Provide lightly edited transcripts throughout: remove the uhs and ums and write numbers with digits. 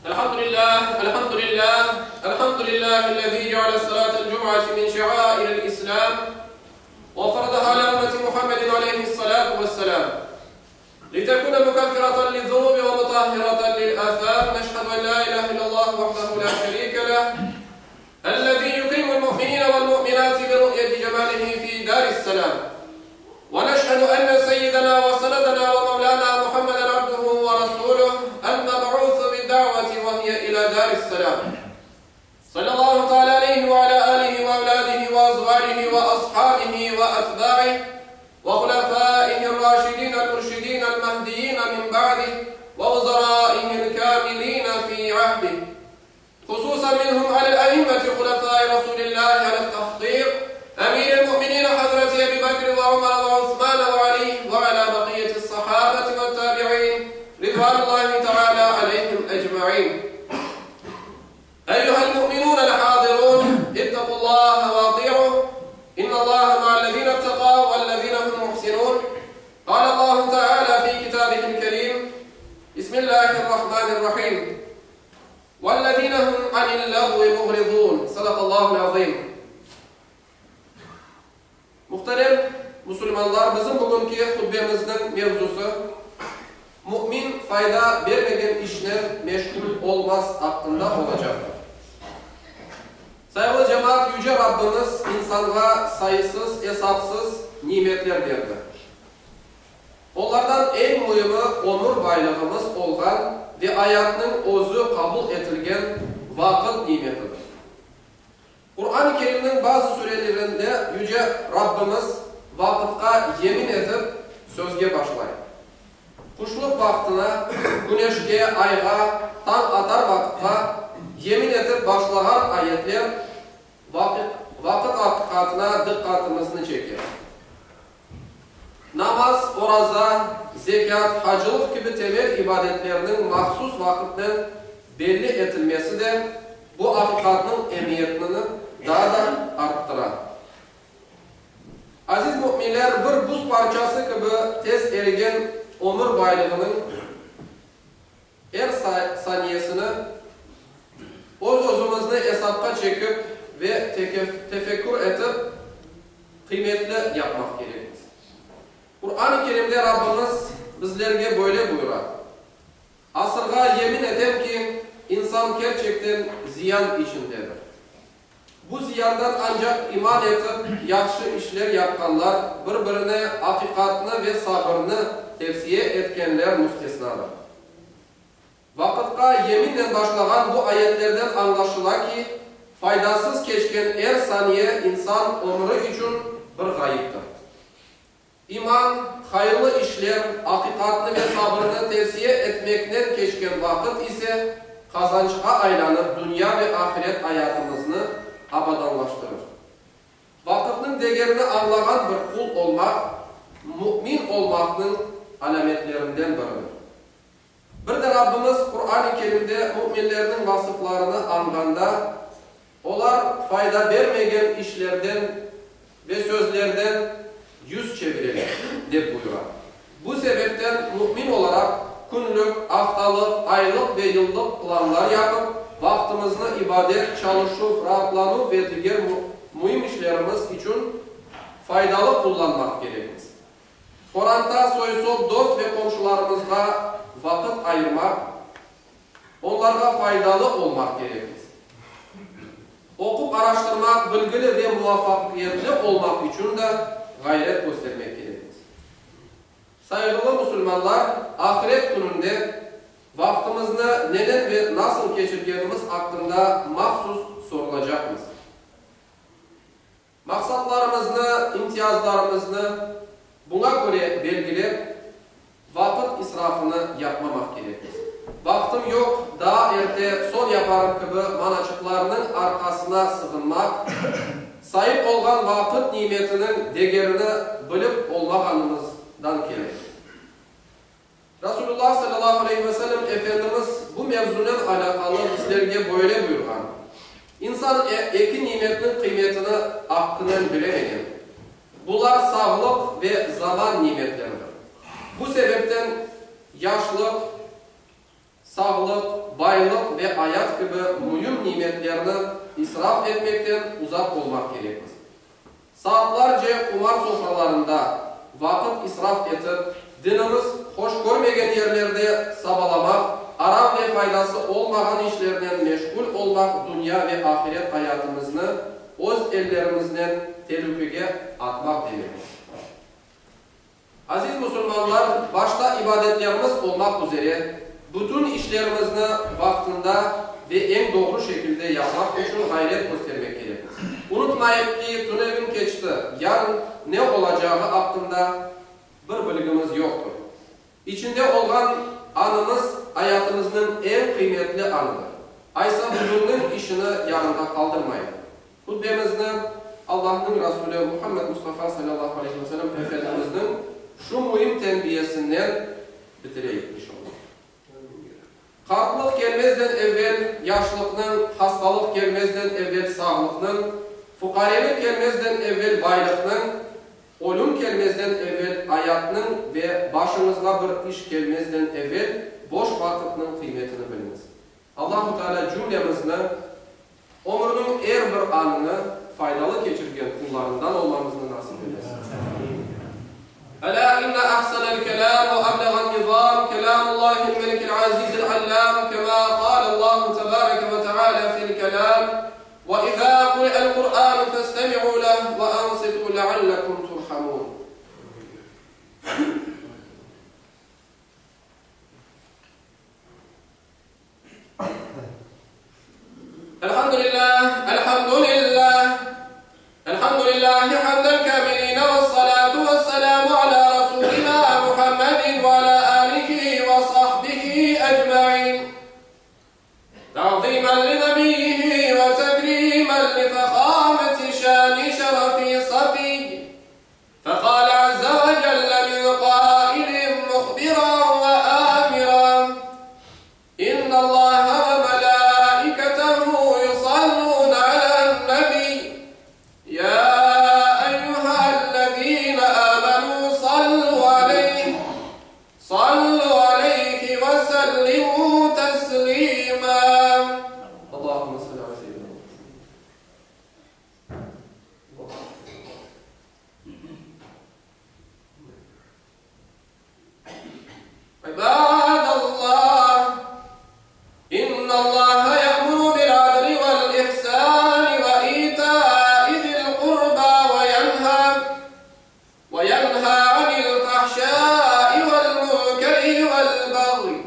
الحمد لله الحمد لله الحمد لله الذي جعل صلاة الجمعة من شعائر الإسلام وفرضها على أمة محمد عليه الصلاة والسلام لتكون مكفرة للذنوب ومطهرة للآثام نشهد أن لا إله إلا الله وحده لا شريك له الذي يكرم المؤمنين والمؤمنات برؤية جماله في دار السلام ونشهد أن سيدنا وسندنا ومولانا محمدا عبده ورسوله المبعوث بالدعوة وهي إلى دار السلام صلى الله تعالى عليه وعلى آله وأولاده وأزواجه وأصحابه وأتباعه وخلفائه الراشدين المرشدين المهديين من بعده ووزرائه الكاملين في عهده خصوصا منهم على الأئمة خلفاء رسول الله على التحقيق أمير المؤمنين حضرة أبي بكر وعمر وعثمان وعلي وعلى بقية الصحابة والتابعين رضوان الله تعالى عليهم أجمعين أيها المؤمنون الحاضرون اتقوا الله واطيعوا إن الله مع الذين اتقوا والذين هم محسنون قال الله تعالى في كتابه الكريم بسم الله الرحمن الرحيم والذين هم عن اللغو مغرضون صدق الله العظيم Muhterem musulmanlar, bizim bugünki hutbemizniñ mevzusı, Mümin fayda bermegen işnen meşğul olmaz aqqında olacaqtır. Sayğılı cemaat, Yüce Rabbimiz insanğa sayısız, esapsız nimetler berdi. Olardan eñ müimi ömür baylığımız olğan ve ayatnıñ özü qabul etilgen vaqıt nimetidir. Quran-ı Kerimniñ bazı surelerinde Yüce Rabbimiz vaqıtqa yemin etip sözge başlay. Quşluq vaqtına, küneşke, ayğa, tañ atar vaqıtqa yemin etip başlağan ayetler vaqıt aqiqatına diqqatımıznı çeke. Namaz, oraza, zekât, hacılıq kibi temel ibadetlerniñ mahsus vaqıtnen belli etilmesi de bu aqiqatnıñ emiyetini daa da arttıra. Aziz müminler, bir buz parçası kibi tez erigen ömür baylığınıñ er saniyesini öz-özümizni esapqa çekip ve tefekkür etip, qıymetli yapmaq kerekmiz. Quran-ı Kerimde Rabbimiz bizlerge böyle buyura, Asırğa yemin etem ki, insan kerçekten ziyan içindedir. Bu ziyandan ancaq iman etip, yahşı işler yapqanlar, bir-birine aqiqatnı ve sabırnı tevsiye etkenler müstesnadır. Vaqıtqa yeminnen başlağan bu ayetlerden añlaşıla ki, faydasız keçken er saniye insan ömrü içün bir ğayıptır. İman, hayırlı işler, aqiqatnı ve sabırnı tevsiye etmeknen keçken vaqıt ise qazançqa aylanıp dünya ve ahiret ayatımıznı abadanlaştırır. Vaqıtnıñ degerini añlağan bir qul olmaq, mümin olmaqnıñ alâmetlerinden biridir. Bir de Rabbimiz Quran-ı Kerimde müminlerniñ vasıflarını añğanda, olar fayda bermegen işlerden ve sözlerden yüz çevireler, dep buyura. Bu sebepten mümin olaraq künlük, aftalıq, aylıq ve yıllıq planlar yapıp, vaqtımıznı ibadet, çalışuv, raatlanuv ve diger müim işlerimiz içün faydalı qullanmaq kerekmiz. Qoranta, soy-sop, dost ve qomşularımızğa vaqıt ayırmaq, onlarğa faydalı olmaq kerekmiz. Oqup araştırmaq, bilgili ve muvafaqiyetli olmaq içün de ğayret köstermek kerekmiz. Sayğılı musulmanlar, ahiret kününde vaqtımıznı nenen ve nasıl keçirgenimiz aqqında mahsus sorulacaqmız. Maqsatlarımıznı, imtiyazlarımıznı buña köre belgilep, vaqıt israfını yapmamaq kerekmiz. Vaqtım yoq, daa erte, soñ yaparım kibi manaçıqlarnıñ arqasına sığınmaq, saip olğan vaqıt nimetiniñ degerini bilip olmağanımızdan kele. Rasulullah salâlâhu aleyhi ve sellem Efendimiz bu mevzunen alâqalı bizlerge böyle buyurğan, İnsan eki nimetniñ qıymetini aqqınen bilemegen. Bular sağlıq ve zaman nimetleridir. Bu sebepten yaşlıq. Sağlıq, baylıq ve ayat kibi müim nimetlerni israf etmekten uzaq olmaq kerekmiz. Saatlarce qumar sofralarında vaqıt israf etip, dinimiz hoş körmegen yerlerde sabalamaq, aram ve faydası olmağan işlernen meşğul olmaq dünya ve ahiret ayatımıznı öz ellerimiznen telükege atmaq demektir. Aziz musulmanlar, başta ibadetlerimiz olmaq üzere, bütün işlerimizni vaqtında ve eñ doğru şekilde yapmaq içün ğayret köstermek kerekmiz. Unutmayıq ki, tünevin keçti, yarın ne olacağı aqqında bir bilgimiz yoqtur. İçinde olğan anımız ayatımıznıñ eñ qıymetli anıdır. Aysa bugünniñ işini yarınğa qaldırmayıq. Hutbemizni Allahnıñ Rasulü Muhammed Mustafa salâllahu aleyhi ve selem Efendimizniñ şu müim tenbiyesinden bitireyik, inşallah. Qartlıq kelmezden evel yaşlıqnıñ, hastalıq kelmezden evel sağlıqnıñ, fuqarelik kelmezden evel baylıqnıñ, ölüm kelmezden evel ayatnıñ ve başıñızğa bir iş kelmezden evel boş vaqıtnıñ qıymetini biliñiz. Allahu Teala cümlemizni ömrüniñ er bir anını faydalı keçirgen qullarından olmamıznı nasip eylesin. Elâ inne ahsenel kelâm ve ebleğen nizâm kelâmullâhil melikil azîzil allâm kemâ kâlellâhu tebâreke ve teâlâ fil kelâm, Ve izâ kuri'el Kur'ânu festemi'û leh ve ansitû leallekum turhamûn. Elhamdülillah, elhamdülillah, elhamdülillahi hamden kamiline ve salatu ve selamu ala Resulina Muhammedin ve ala alihi ve sahbihi ecmain. Ta'zimen li nebiyyihi ve tekrimen li fehameti şani şerefi safiy. Feqale azze ve celle min qailin muhbiran ve amiran, İnnallaha ve melâiketehu yusallûne alen-nebiy, ya eyyühellezîne âmenû sallû aleyh, sallû aleyhi ve sellimû teslîmâ. Allahümme salli alâ seyyidinâ Muhammed. İbadallah, İnnallaha ya'muru bil-adli vel-ihsani ve ita'i zil-qurba ve yenha ve yenha anil-fahşai vel-munkeri vel-bagyi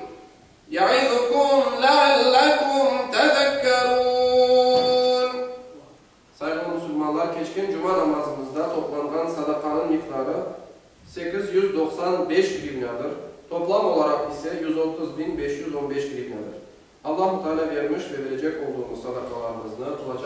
ya'izukum leallekum tezekkerun. Sayğılı musulmanlar, keçken cuma namazımızda toplanğan sadaqanıñ miqdarı 895 grivnâdır, toplam olaraq ise 130 biñ 515 grivnâdır. Allahu Teala vermiş ve verecek olduğumuz sadaqalarımıznı, qılacaq.